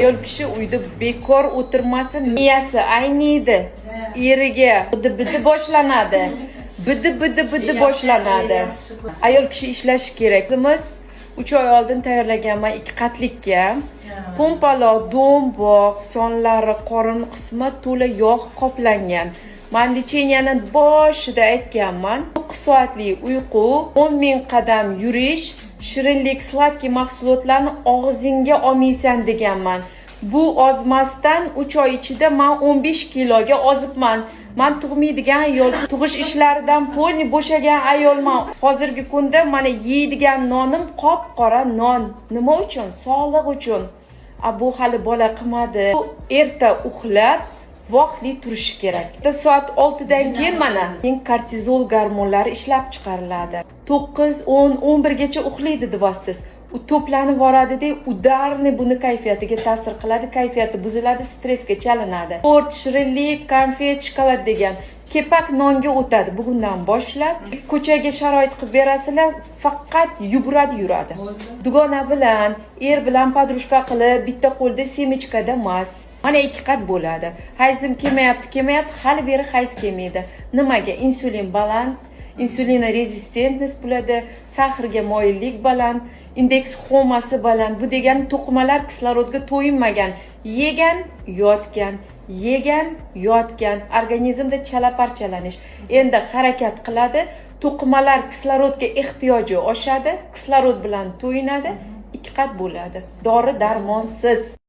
Ayol kishi uyda bekor o'tirmasin, miyasi ayniydi. Eriga bidi bidi boshlanadi. Bidi bidi bidi boshlanadi. Ayol kishi ishlashi kerak. Biz 3 oy oldin tayyorlaganman ikki qatlikka. Po'mpaloq, do'mboq, sonlari, qorin qismi to'la yog' qoplangan. Man лечения ni boshida aytganman. 9 soatlik uyqu, 10 ming qadam yurish, shirinlik, сладкий mahsulotlarni og'zingga olmaysan deganman. Bu ozmasdan 3 oy ichida man 15 kiloga ozibman. Man tug'maydigan ayol, tug'ish ishlaridan полный bo'shagan ayolman. Hozirgi kunda mana yeydigan nonim qop-qora non. Nima uchun? Sog'liq uchun. A bu hali bola qilmadi. Bu erta uxlab, vaqtli turishi kerak. Bitta soat 6 dan keyin mana keyin kortizol gormonlari ishlab chiqariladi. 9, 10, 11 gacha uxlaydi deyapsiz. U to'planib boradida, ударный buni kayfiyatiga ta'sir qiladi, kayfiyati buziladi, stressga chalinadi. To'rt, shirinlik, konfet, shokolad degan kepak nonga o'tadi bugundan boshlab. Ko'chaga sharoit qilib berasizlar, faqat yuguradi, yuradi. Dugona bilan, er bilan подружка qilib, bitta qo'lda семечка da emas. Mana ikki qat bo'ladi. Hayzim kelmayapti, kelmayapti, hali beri hayz kelmaydi. Nimaga? Insulin baland, инсулинорезистентность bo'ladi, сахар ga moyillik baland, indeks HOMA si baland. Bu degani to'qimalar kislorodga to'yinmagan. Yegan, yotgan, yegan, yotgan. Organizmda chala parchalanish. Endi harakat qiladi, to'qimalar kislorodga ehtiyoji oshadi, kislorod bilan to'yinadi, ikki qat bo'ladi. Dori darmonsiz.